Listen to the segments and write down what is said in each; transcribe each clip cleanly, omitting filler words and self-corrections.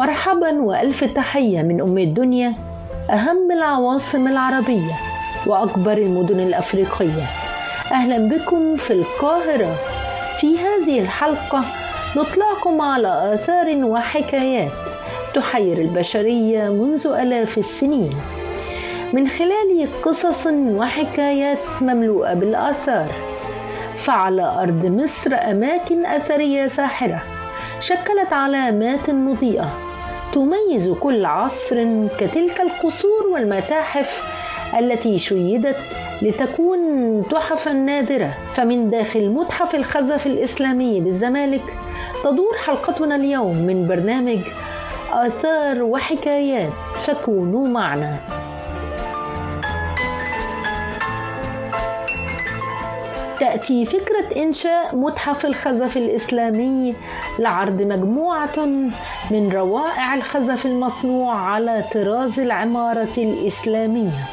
مرحبا وألف تحية من أم الدنيا، أهم العواصم العربية وأكبر المدن الأفريقية. أهلا بكم في القاهرة. في هذه الحلقة نطلعكم على آثار وحكايات تحير البشرية منذ آلاف السنين، من خلال قصص وحكايات مملوءة بالآثار. فعلى أرض مصر أماكن أثرية ساحرة شكلت علامات مضيئة تميز كل عصر، كتلك القصور والمتاحف التي شيدت لتكون تحفا نادرة. فمن داخل متحف الخزف الإسلامي بالزمالك تدور حلقتنا اليوم من برنامج آثار وحكايات، فكونوا معنا. تأتي فكرة إنشاء متحف الخزف الإسلامي لعرض مجموعة من روائع الخزف المصنوع على طراز العمارة الإسلامية.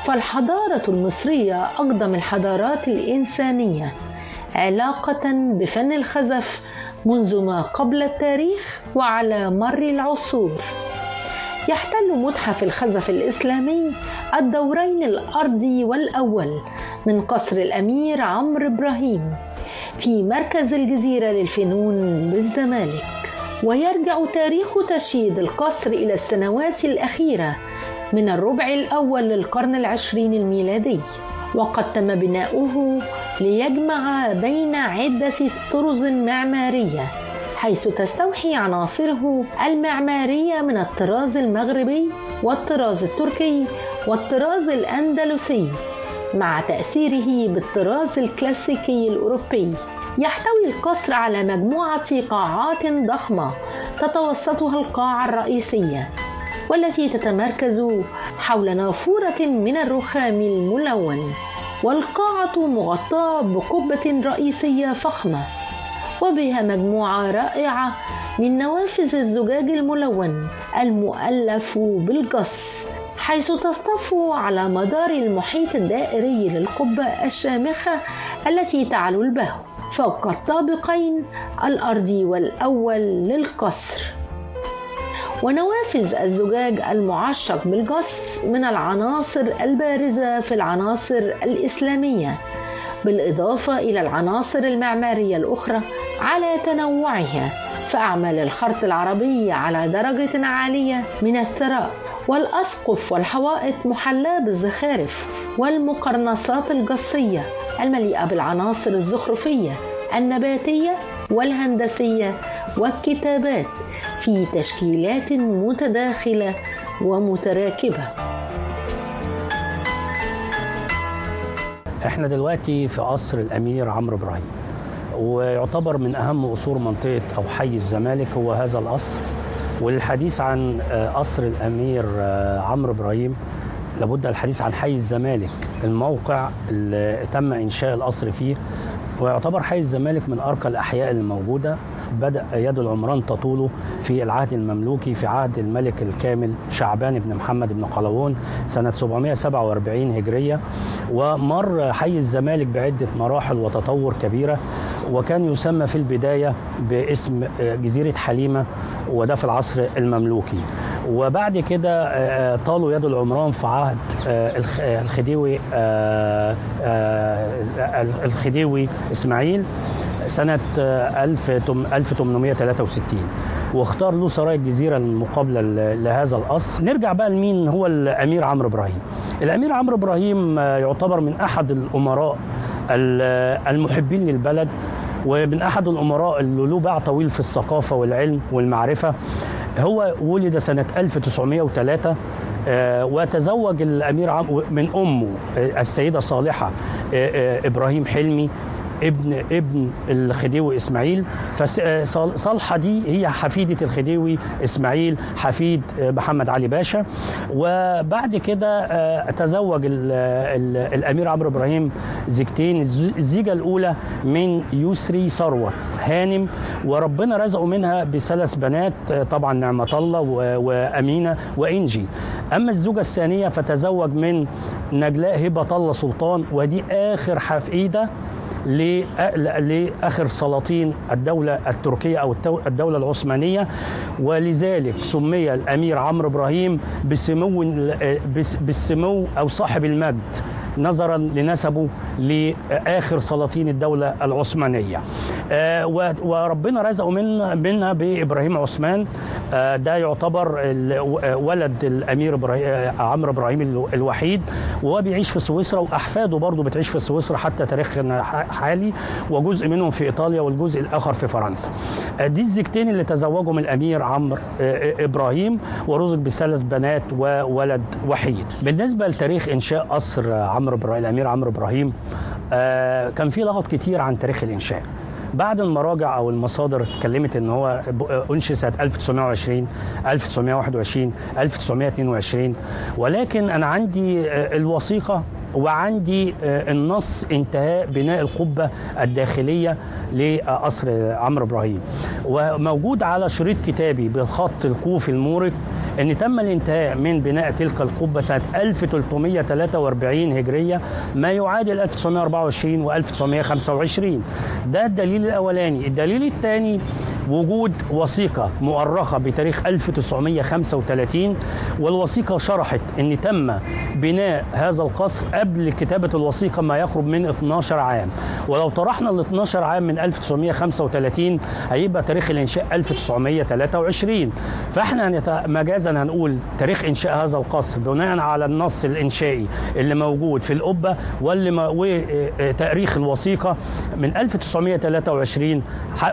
فالحضارة المصرية أقدم الحضارات الإنسانية علاقة بفن الخزف منذ ما قبل التاريخ وعلى مر العصور. يحتل متحف الخزف الإسلامي الدورين الأرضي والأول من قصر الأمير عمرو إبراهيم في مركز الجزيرة للفنون بالزمالك. ويرجع تاريخ تشييد القصر إلى السنوات الأخيرة من الربع الأول للقرن العشرين الميلادي، وقد تم بناؤه ليجمع بين عدة طرز معمارية، حيث تستوحي عناصره المعمارية من الطراز المغربي والطراز التركي والطراز الأندلسي، مع تأثيره بالطراز الكلاسيكي الأوروبي. يحتوي القصر على مجموعة قاعات ضخمة تتوسطها القاعة الرئيسية، والتي تتمركز حول نافورة من الرخام الملون، والقاعة مغطاة بقبة رئيسية فخمة، وبها مجموعة رائعة من نوافذ الزجاج الملون المؤلف بالجص، حيث تصطف على مدار المحيط الدائري للقبة الشامخة التي تعلو البهو فوق الطابقين الأرضي والأول للقصر. ونوافذ الزجاج المعشق بالجص من العناصر البارزة في العناصر الإسلامية، بالإضافة إلى العناصر المعمارية الأخرى على تنوعها. فأعمال الخرط العربي على درجة عالية من الثراء، والأسقف والحوائط محلاة بالزخارف والمقرنصات الجصية المليئة بالعناصر الزخرفية النباتية والهندسية والكتابات في تشكيلات متداخلة ومتراكبة. احنا دلوقتي في قصر الأمير عمرو إبراهيم، ويعتبر من أهم قصور منطقة أو حي الزمالك هو هذا القصر. والحديث عن قصر الأمير عمرو إبراهيم لابد الحديث عن حي الزمالك، الموقع اللي تم إنشاء القصر فيه. ويعتبر حي الزمالك من أرقى الأحياء الموجودة. بدأ يد العمران تطوله في العهد المملوكي في عهد الملك الكامل شعبان بن محمد بن قلاوون سنة 747 هجرية، ومر حي الزمالك بعدة مراحل وتطور كبيرة، وكان يسمى في البداية باسم جزيرة حليمة، وده في العصر المملوكي. وبعد كده طالوا يد العمران في عهد الخديوي إسماعيل سنة 1863، واختار له سراي الجزيرة المقابلة لهذا القصر. نرجع بقى لمين هو الأمير عمرو إبراهيم. الأمير عمرو إبراهيم يعتبر من أحد الأمراء المحبين للبلد، ومن أحد الأمراء اللي له باع طويل في الثقافة والعلم والمعرفة. هو ولد سنة 1903، وتزوج الأمير من أمه السيدة صالحة إبراهيم حلمي ابن الخديوي اسماعيل. فصالحه دي هي حفيده الخديوي اسماعيل حفيد محمد علي باشا. وبعد كده تزوج الامير عمرو ابراهيم زيجتين. الزيجه الاولى من يسري ثروت هانم، وربنا رزقه منها بثلاث بنات، طبعا نعمه الله وامينه وانجي. اما الزوجة الثانية فتزوج من نجلاء هبه الله سلطان، ودي اخر حفيده لآخر سلاطين الدولة التركية أو الدولة العثمانية، ولذلك سمي الأمير عمرو إبراهيم بالسمو أو صاحب المجد نظرا لنسبه لآخر سلاطين الدولة العثمانية. وربنا رزقه منها بإبراهيم عثمان، ده يعتبر ولد الأمير عمرو إبراهيم الوحيد، وهو بيعيش في سويسرا، وأحفاده برضه بتعيش في سويسرا حتى تاريخنا حالي، وجزء منهم في إيطاليا والجزء الآخر في فرنسا. دي الزوجتين اللي تزوجوا من الأمير عمرو إبراهيم، ورزق بثلاث بنات وولد وحيد. بالنسبة لتاريخ إنشاء قصر عمرو الأمير عمرو إبراهيم، كان في لغط كتير عن تاريخ الإنشاء. بعد المراجع أو المصادر اتكلمت إن هو أنشئ سنة 1920، 1921، 1922، ولكن أنا عندي الوثيقة وعندي النص انتهاء بناء القبة الداخلية لقصر عمرو إبراهيم، وموجود على شريط كتابي بالخط الكوفي المورق ان تم الانتهاء من بناء تلك القبة سنة 1343 هجرية، ما يعادل 1924 و 1925. ده الدليل الأولاني. الدليل الثاني وجود وثيقة مؤرخة بتاريخ 1935، والوثيقة شرحت ان تم بناء هذا القصر قبل كتابة الوثيقة ما يقرب من 12 عام، ولو طرحنا ال 12 عام من 1935 هيبقى تاريخ الإنشاء 1923. فاحنا مجازا هنقول تاريخ إنشاء هذا القصر بناء على النص الإنشائي اللي موجود في القبة وتاريخ الوثيقة من 1923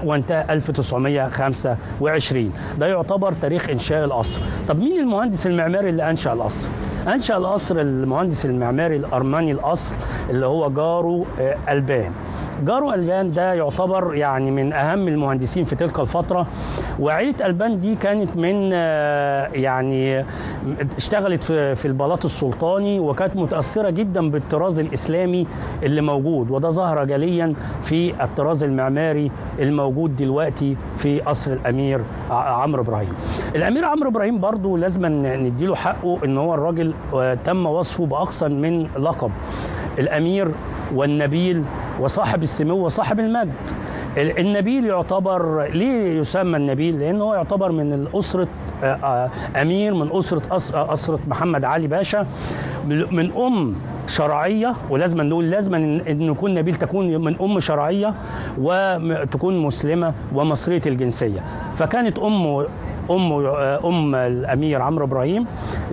وانتهى 1925. ده يعتبر تاريخ إنشاء القصر. طب مين المهندس المعماري اللي أنشأ القصر؟ أنشأ القصر المهندس المعماري الأرمني الأصل اللي هو جارو ألبان. جارو ألبان ده يعتبر يعني من أهم المهندسين في تلك الفترة، وعيلة ألبان دي كانت من يعني اشتغلت في البلاط السلطاني، وكانت متأثرة جدا بالطراز الإسلامي اللي موجود، وده ظهر جليا في الطراز المعماري الموجود دلوقتي في قصر الأمير عمرو إبراهيم. الأمير عمرو إبراهيم برضو لازم نديله حقه، إن هو الراجل تم وصفه بأكثر من لقب، الأمير والنبيل وصاحب السمو وصاحب المجد. النبيل يعتبر ليه يسمى النبيل؟ لأنه هو يعتبر من الأسرة أمير من أسرة محمد علي باشا، من أم شرعية، ولازم نقول لازم أن يكون نبيل تكون من أم شرعية وتكون مسلمة ومصرية الجنسية. فكانت أم الأمير عمرو إبراهيم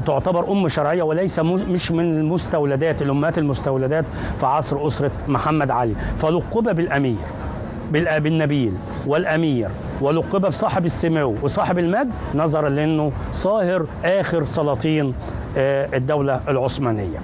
تعتبر أم شرعية وليس مش من المستولدات، الأمهات المستولدات في عصر أسرة محمد علي، فلقب بالأمير بالنبيل والأمير، ولقب بصاحب السمو وصاحب المجد نظرا لأنه صاهر آخر سلاطين الدولة العثمانية.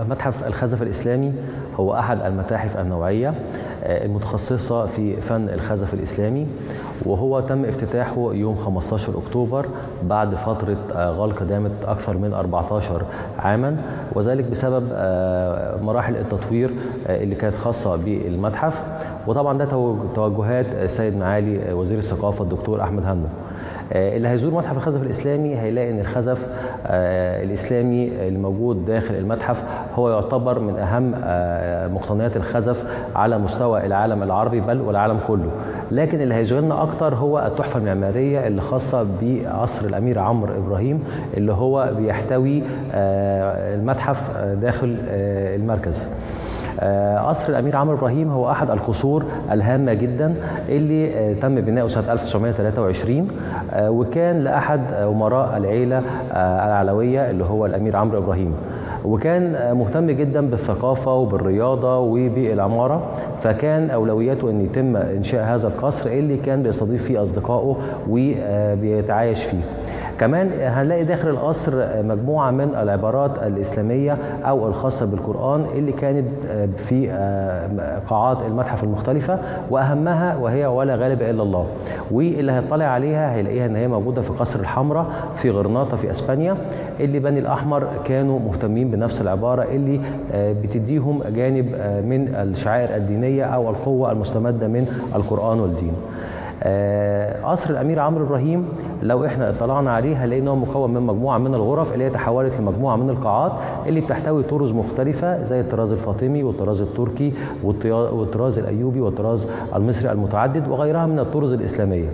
متحف الخزف الإسلامي هو أحد المتاحف النوعية المتخصصة في فن الخزف الإسلامي، وهو تم افتتاحه يوم 15 أكتوبر بعد فترة غلق دامت أكثر من 14 عاما، وذلك بسبب مراحل التطوير اللي كانت خاصة بالمتحف، وطبعا ده توجهات السيد معالي وزير الثقافة الدكتور أحمد هنو. اللي هيزور متحف الخزف الإسلامي هيلاقي إن الخزف الإسلامي اللي موجود داخل المتحف هو يعتبر من أهم مقتنيات الخزف على مستوى العالم العربي بل والعالم كله. لكن اللي هيشغلنا أكتر هو التحفة المعمارية اللي خاصة بقصر الأمير عمرو إبراهيم اللي هو بيحتوي المتحف داخل المركز. قصر الأمير عمرو إبراهيم هو أحد القصور الهامة جدا اللي تم بناؤه سنة 1923، وكان لأحد أمراء العيلة العلوية اللي هو الأمير عمرو إبراهيم، وكان مهتم جدا بالثقافة وبالرياضة وبالعمارة، فكان أولوياته أن يتم إنشاء هذا القصر اللي كان بيستضيف فيه أصدقائه وبيتعايش فيه. كمان هنلاقي داخل القصر مجموعة من العبارات الإسلامية أو الخاصة بالقرآن اللي كانت في قاعات المتحف المختلفة، وأهمها وهي ولا غالب إلا الله، واللي هيطلع عليها هيلاقيها إن هي موجودة في قصر الحمراء في غرناطة في أسبانيا، اللي بني الأحمر كانوا مهتمين بنفس العبارة اللي بتديهم جانب من الشعائر الدينية أو القوة المستمدة من القرآن والدين. قصر الأمير عمرو إبراهيم لو احنا اطلعنا عليه هنلاقي ان هو مكون من مجموعة من الغرف اللي هي تحولت لمجموعة من القاعات اللي بتحتوي طرز مختلفة زي الطراز الفاطمي والطراز التركي والطراز الأيوبي والطراز المصري المتعدد وغيرها من الطرز الإسلامية.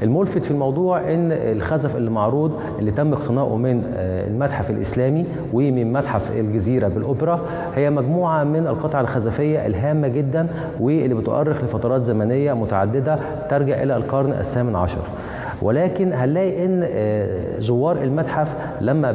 الملفت في الموضوع ان الخزف اللي معروض اللي تم اقتناؤه من المتحف الإسلامي ومن متحف الجزيرة بالأوبرا هي مجموعة من القطع الخزفية الهامة جدا واللي بتؤرخ لفترات زمنية متعددة ترجع إلى القرن الثامن عشر. ولكن هنلاقي ان زوار المتحف لما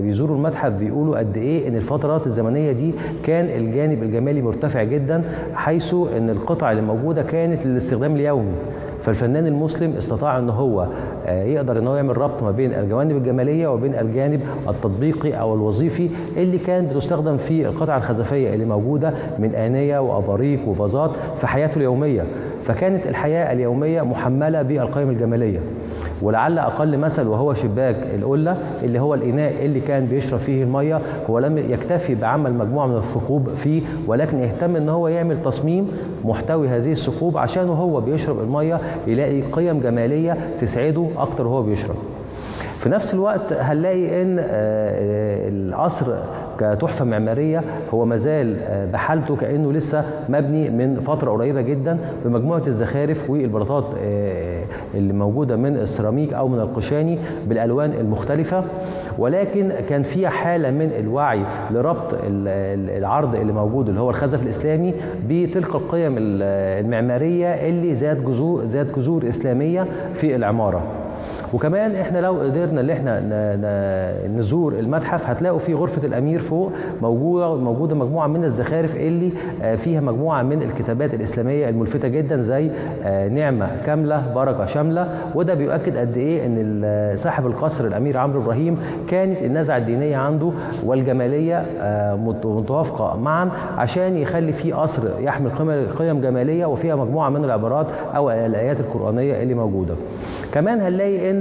بيزوروا المتحف بيقولوا قد ايه ان الفترات الزمنية دي كان الجانب الجمالي مرتفع جدا، حيث ان القطع اللي موجودة كانت للاستخدام اليومي، فالفنان المسلم استطاع ان هو يقدر ان هو يعمل ربط ما بين الجوانب الجمالية وبين الجانب التطبيقي او الوظيفي اللي كان بتستخدم في القطع الخزفيه اللي موجودة من انية واباريق وفازات في حياته اليومية. فكانت الحياة اليومية محمله بالقيم الجمالية، ولعل اقل مثل وهو شباك القلة اللي هو الاناء اللي كان بيشرب فيه المية، هو لم يكتفي بعمل مجموعة من الثقوب فيه، ولكن اهتم ان هو يعمل تصميم محتوي هذه الثقوب عشان وهو بيشرب المية يلاقي قيم جمالية تسعده اكتر وهو بيشرب. في نفس الوقت هنلاقي ان القصر كتحفه معمارية هو مازال بحالته كانه لسه مبني من فترة قريبه جدا بمجموعه الزخارف والبلاطات اللي موجودة من السيراميك او من القشاني بالالوان المختلفة، ولكن كان فيها حاله من الوعي لربط العرض اللي موجود اللي هو الخزف الاسلامي بتلك القيم المعمارية اللي ذات جذور اسلامية في العمارة. وكمان احنا لو قدرنا ان احنا نزور المتحف هتلاقوا في غرفة الامير فوق موجودة مجموعة من الزخارف اللي فيها مجموعة من الكتابات الاسلامية الملفته جدا زي نعمه كاملة بركة شاملة، وده بيؤكد قد ايه ان صاحب القصر الامير عمرو ابراهيم كانت النزعة الدينية عنده والجماليه متوافقة معا عشان يخلي فيه قصر يحمل قيم جمالية وفيها مجموعة من العبارات او الايات القرانية اللي موجودة. كمان هنلاقي ان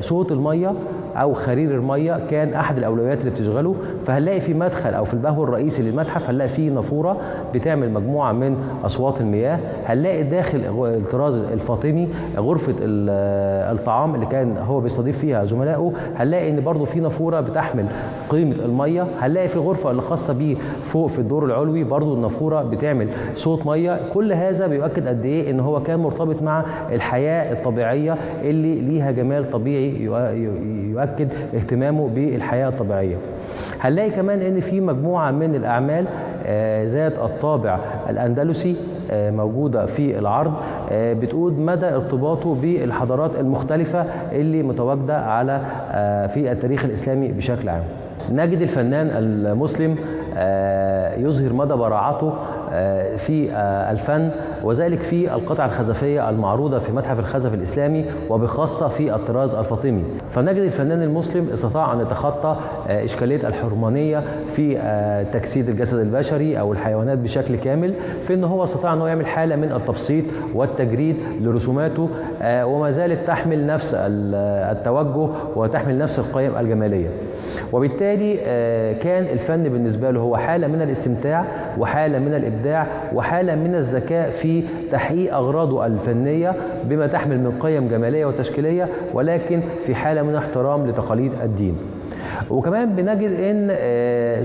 صوت المية او خرير المية كان احد الاولويات اللي بتشغله، فهنلاقي في مدخل او في البهو الرئيسي للمتحف هنلاقي فيه نافورة بتعمل مجموعة من اصوات المياه. هنلاقي داخل الطراز الفاطمي غرفة الطعام اللي كان هو بيستضيف فيها زملائه، هنلاقي ان برضه في نافورة بتحمل قيمة المية. هنلاقي في غرفة اللي خاصة بيه فوق في الدور العلوي برضه النافوره بتعمل صوت مية. كل هذا بيؤكد قد ايه ان هو كان مرتبط مع الحياة الطبيعية اللي ليها جمال طبيعي يؤكد اهتمامه بالحياة الطبيعية. هنلاقي كمان ان في مجموعة من الأعمال ذات الطابع الأندلسي موجودة في العرض بتقود مدى ارتباطه بالحضارات المختلفة اللي متواجدة على في التاريخ الإسلامي بشكل عام. نجد الفنان المسلم يظهر مدى براعته في الفن، وذلك في القطع الخزفية المعروضة في متحف الخزف الإسلامي وبخاصة في الطراز الفاطمي. فنجد الفنان المسلم استطاع أن يتخطى إشكالية الحرمانية في تجسيد الجسد البشري أو الحيوانات بشكل كامل، في أنه هو استطاع أنه يعمل حالة من التبسيط والتجريد لرسوماته، وما زالت تحمل نفس التوجه وتحمل نفس القيم الجمالية. وبالتالي كان الفن بالنسبة له هو حالة من الاستمتاع وحالة من الإبداع وحالة من الذكاء في تحقيق أغراضه الفنية بما تحمل من قيم جمالية وتشكيلية، ولكن في حالة من احترام لتقاليد الدين. وكمان بنجد ان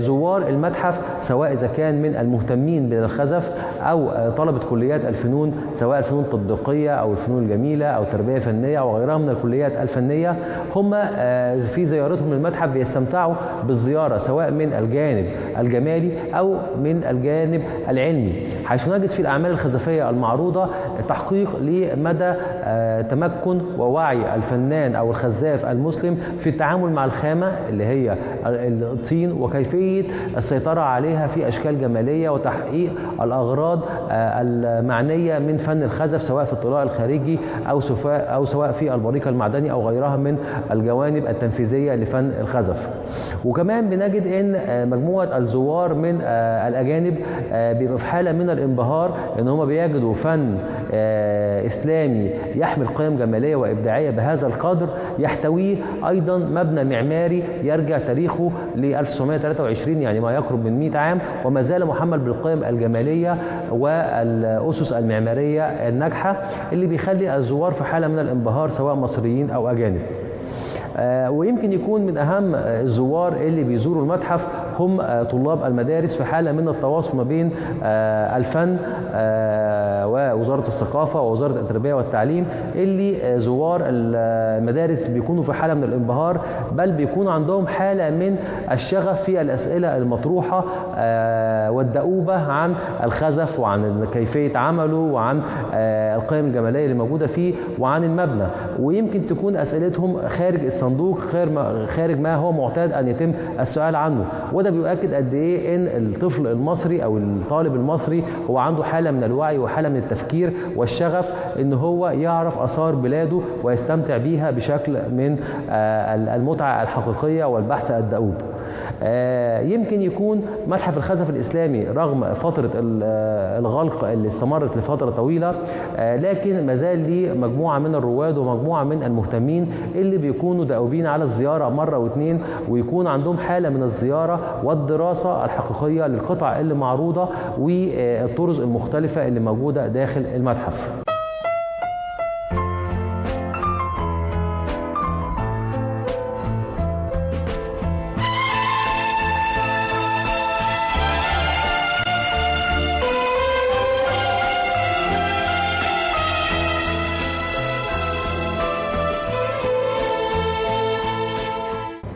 زوار المتحف سواء اذا كان من المهتمين بالخزف او طلبه كليات الفنون، سواء الفنون التطبيقية او الفنون الجميلة او التربية الفنية او غيرها من الكليات الفنية، هم في زيارتهم للمتحف بيستمتعوا بالزيارة سواء من الجانب الجمالي او من الجانب العلمي، حيث نجد في الاعمال الخزفيه المعروضة تحقيق لمدى مدى تمكن ووعي الفنان أو الخزاف المسلم في التعامل مع الخامة اللي هي الطين، وكيفية السيطرة عليها في أشكال جمالية وتحقيق الأغراض المعنية من فن الخزف، سواء في الطلاء الخارجي أو سواء في البريق المعدني أو غيرها من الجوانب التنفيذية لفن الخزف. وكمان بنجد أن مجموعة الزوار من الأجانب بيبقوا في حالة من الانبهار أن هم بيجدوا فن إسلامي يحمل قيم جمالية وإبداعية بهذا القدر، يحتويه أيضا مبنى معماري يرجع تاريخه ل 1923، يعني ما يقرب من 100 عام، وما زال محمل بالقيم الجمالية والأسس المعمارية الناجحة اللي بيخلي الزوار في حالة من الانبهار سواء مصريين أو أجانب. ويمكن يكون من أهم الزوار اللي بيزوروا المتحف هم طلاب المدارس، في حالة من التواصل ما بين الفن ووزارة الثقافة ووزارة التربية والتعليم، اللي زوار المدارس بيكونوا في حالة من الانبهار، بل بيكون عندهم حالة من الشغف في الأسئلة المطروحة والدؤوبة عن الخزف وعن كيفية عمله وعن القيم الجمالية اللي موجودة فيه وعن المبنى. ويمكن تكون أسئلتهم خارج الصندوق، خارج ما هو معتاد أن يتم السؤال عنه، وده بيؤكد قد إيه إن الطفل المصري أو الطالب المصري هو عنده حالة من الوعي وحالة من التفكير والشغف إن هو يعرف آثار بلاده ويستمتع بيها بشكل من المتعة الحقيقية والبحث الدؤوب. يمكن يكون متحف الخزف الإسلامي رغم فترة الغلق اللي استمرت لفترة طويلة، لكن ما زال ليه مجموعة من الرواد ومجموعة من المهتمين اللي بيكونوا دؤوبين على الزيارة مرة واثنين، ويكون عندهم حالة من الزيارة والدراسة الحقيقية للقطع اللي معروضة والطرز المختلفة اللي موجودة داخل المتحف.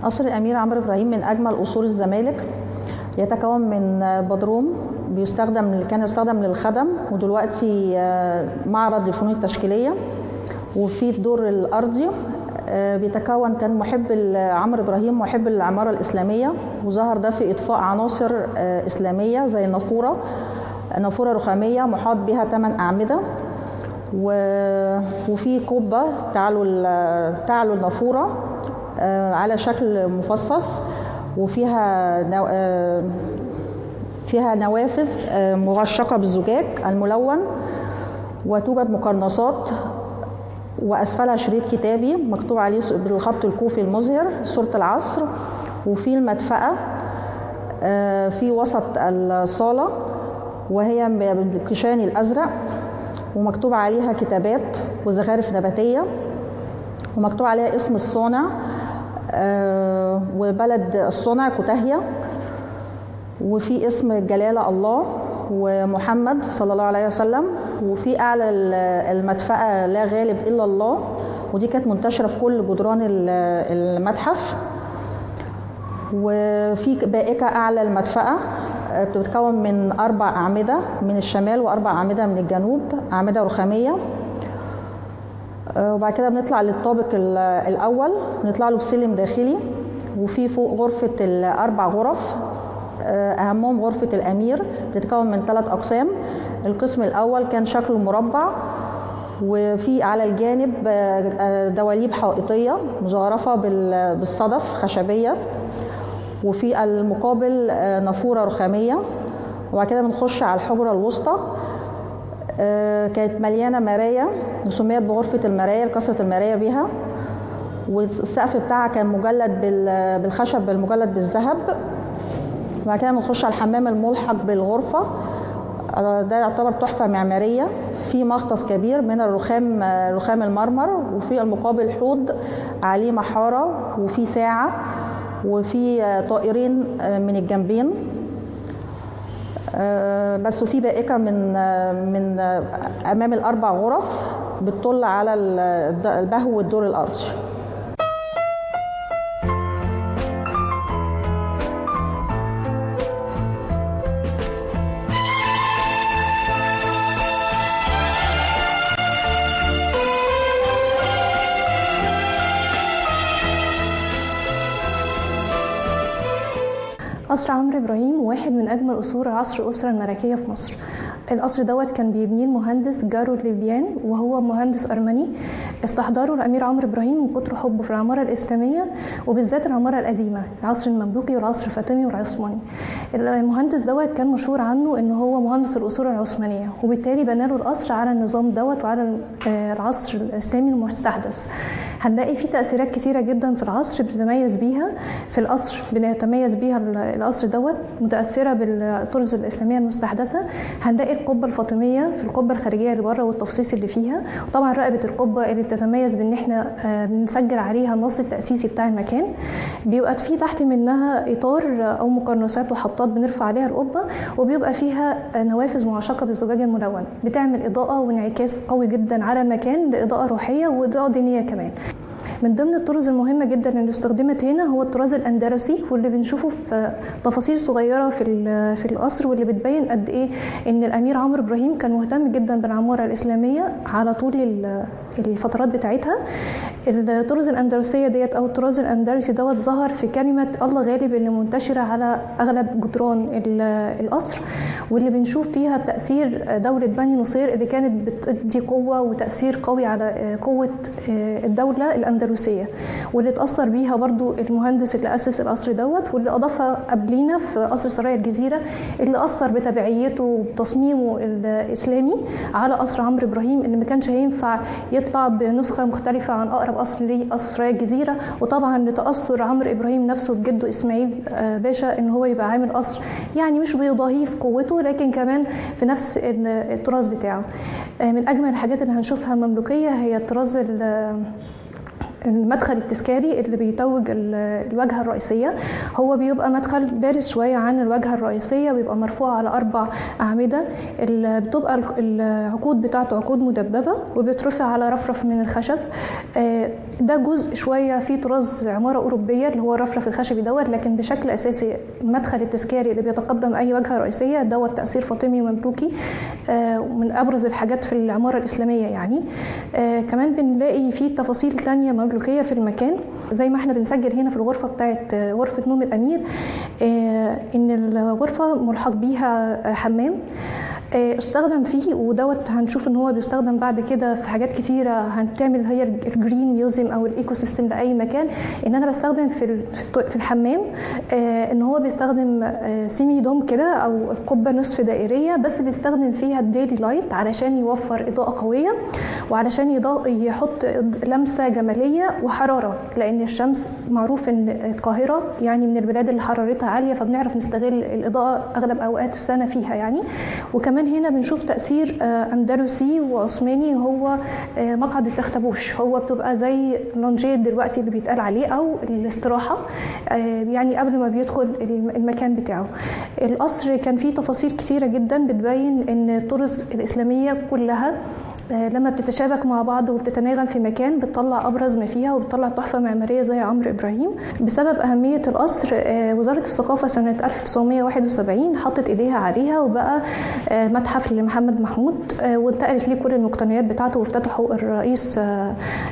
قصر الأمير عمرو إبراهيم من أجمل قصور الزمالك، يتكون من بدروم كان يستخدم للخدم، ودلوقتي معرض للفنون التشكيلية. وفي الدور الأرضي بيتكون، كان محب عمرو إبراهيم محب العمارة الإسلامية، وظهر ده في إضفاء عناصر إسلامية زي النافورة، نافورة رخامية محاط بها 8 أعمدة، وفي قبة تعلو النافورة على شكل مفصص، وفيها نوافذ مغشقة بالزجاج الملون، وتوجد مقرنصات، وأسفلها شريط كتابي مكتوب عليه بالخط الكوفي المزهر سورة العصر. وفي المدفأة في وسط الصالة، وهي بالكشاني الأزرق، ومكتوب عليها كتابات وزخارف نباتية، ومكتوب عليها اسم الصانع وبلد الصنع كوتاهية، وفي اسم الجلالة الله ومحمد صلى الله عليه وسلم. وفي أعلى المدفأة لا غالب إلا الله، ودي كانت منتشرة في كل جدران المتحف. وفي بائكة أعلى المدفأة بتتكون من 4 أعمدة من الشمال و4 أعمدة من الجنوب، أعمدة رخامية. وبعد كده بنطلع للطابق الأول، بنطلع له بسلم داخلي، وفي فوق غرفة ال4 غرف، أهمهم غرفة الأمير بتتكون من 3 أقسام. القسم الأول كان شكله مربع، وفي على الجانب دواليب حائطية مزخرفة بالصدف خشبية، وفي المقابل نافورة رخامية. وبعد كده بنخش على الحجرة الوسطى، كانت مليانة مرايا وسميت بغرفة المرايا لكثرة المرايا بيها، والسقف بتاعها كان مجلد بالخشب المجلد بالذهب. وبعد كده بنخش على الحمام الملحق بالغرفة، ده يعتبر تحفة معمارية، في مغطس كبير من الرخام، رخام المرمر، وفي المقابل حوض عليه محارة، وفي ساعة، وفي طائرين من الجنبين بس. وفي بائكة من أمام ال4 غرف بتطل على البهو والدور الأرضي. قصر عمرو إبراهيم واحد من أجمل قصور عصر الأسرة الملكية في مصر. القصر دوت كان بيبنيه المهندس جارو ليبيان، وهو مهندس أرمني استحضره الأمير عمرو إبراهيم من كتر حبه في العمارة الإسلامية، وبالذات العمارة القديمة، العصر المملوكي والعصر الفاطمي والعثماني. المهندس دوت كان مشهور عنه إن هو مهندس القصور العثمانية، وبالتالي بنى له القصر على النظام دوت وعلى العصر الإسلامي المستحدث. هنلاقي فيه تأثيرات كتيرة جدا في العصر بتتميز بيها في القصر، بنتميز بيها القصر دوت متأثرة بالطرز الإسلامية المستحدثة. هنلاقي القبة الفاطمية في القبة الخارجية اللي بره والتفصيص اللي فيها، وطبعا رقبة القبة اللي بتتميز بان احنا بنسجل عليها النص التأسيسي بتاع المكان. بيبقى فيه تحت منها إطار أو مقرنصات وحطات بنرفع عليها القبة، وبيبقى فيها نوافذ معشقة بالزجاج الملون بتعمل إضاءة وانعكاس قوي جدا على المكان، لإضاءة روحية وإضاءة دينية كمان. من ضمن الطرز المهمة جدا اللي استخدمت هنا هو الطراز الأندلسي، واللي بنشوفه في تفاصيل صغيرة في القصر، واللي بتبين قد إيه إن الأمير عمرو إبراهيم كان مهتم جدا بالعمارة الإسلامية على طول الفترات بتاعتها. الطرز الأندلسية ديت أو الطراز الأندلسي دوت ظهر في كلمة الله غالب اللي منتشرة على أغلب جدران القصر، واللي بنشوف فيها تأثير دولة بني نصير اللي كانت بتدي قوة وتأثير قوي على قوة الدولة الأندلسية، واللي اتأثر بيها برضو المهندس اللي أسس القصر دوت، واللي أضافها قبلينا في قصر سرايا الجزيرة اللي أثر بتبعيته وتصميمه الإسلامي على قصر عمرو إبراهيم، اللي ما كانش هينفع يطلع بنسخة مختلفة عن أقرب قصر ليه قصر سرايا الجزيرة. وطبعا لتأثر عمرو إبراهيم نفسه بجده إسماعيل باشا إن هو يبقى عامل قصر يعني مش بيضاهيه في قوته، لكن كمان في نفس الطراز بتاعه. من أجمل الحاجات اللي هنشوفها مملوكية هي الطراز المدخل التذكاري اللي بيتوج الواجهة الرئيسية. هو بيبقى مدخل بارز شوية عن الواجهة الرئيسية، بيبقى مرفوع على 4 أعمدة، بتبقى العقود بتاعته عقود مدببة وبيترفع على رفرف من الخشب. ده جزء شوية فيه طراز عمارة أوروبية اللي هو الرفرف الخشبي دوت، لكن بشكل أساسي المدخل التذكاري اللي بيتقدم أي واجهة رئيسية دوت تأثير فاطمي ومملوكي، ومن أبرز الحاجات في العمارة الإسلامية يعني. كمان بنلاقي فيه تفاصيل تانية مملوكية في المكان، زي ما احنا بنسجل هنا في الغرفة بتاعت غرفة نوم الأمير إن الغرفة ملحق بيها حمام استخدم فيه، ودوت هنشوف ان هو بيستخدم بعد كده في حاجات كتيرة هتعمل هي ال green museum او ال ecosystem لاي مكان. ان انا بستخدم في الحمام ان هو بيستخدم semi dome كده او قبه نصف دائريه، بس بيستخدم فيها ال daily light علشان يوفر اضاءه قوية، وعلشان يحط لمسه جمالية وحرارة، لان الشمس معروف ان القاهرة يعني من البلاد اللي حرارتها عالية، فبنعرف نستغل الاضاءة اغلب اوقات السنة فيها يعني. وكمان هنا بنشوف تأثير أندلسي وعثماني، هو مقعد التختبوش، هو بتبقى زي لونجير دلوقتي اللي بيتقال عليه أو الاستراحة يعني قبل ما بيدخل المكان بتاعه. القصر كان فيه تفاصيل كتيرة جدا بتبين أن الطرز الإسلامية كلها لما بتتشابك مع بعض وبتتناغم في مكان بتطلع أبرز ما فيها، وبتطلع تحفة معمارية زي عمرو إبراهيم. بسبب أهمية القصر وزارة الثقافة سنة 1971 حطت إيديها عليها، وبقى متحف لمحمد محمود، وانتقلت ليه كل المقتنيات بتاعته وافتتحوا الرئيس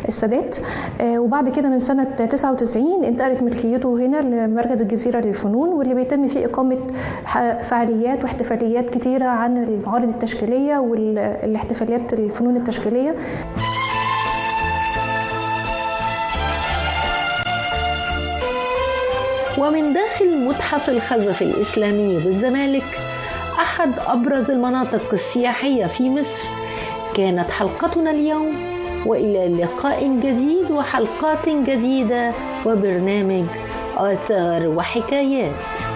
السادات. وبعد كده من سنة 99 انتقلت ملكيته هنا لمركز الجزيرة للفنون، واللي بيتم فيه إقامة فعاليات واحتفاليات كتيرة عن المعارض التشكيلية والاحتفاليات الفنون التشكيلية. ومن داخل متحف الخزف الإسلامي بالزمالك، أحد أبرز المناطق السياحية في مصر، كانت حلقتنا اليوم، وإلى لقاء جديد وحلقات جديدة وبرنامج آثار وحكايات.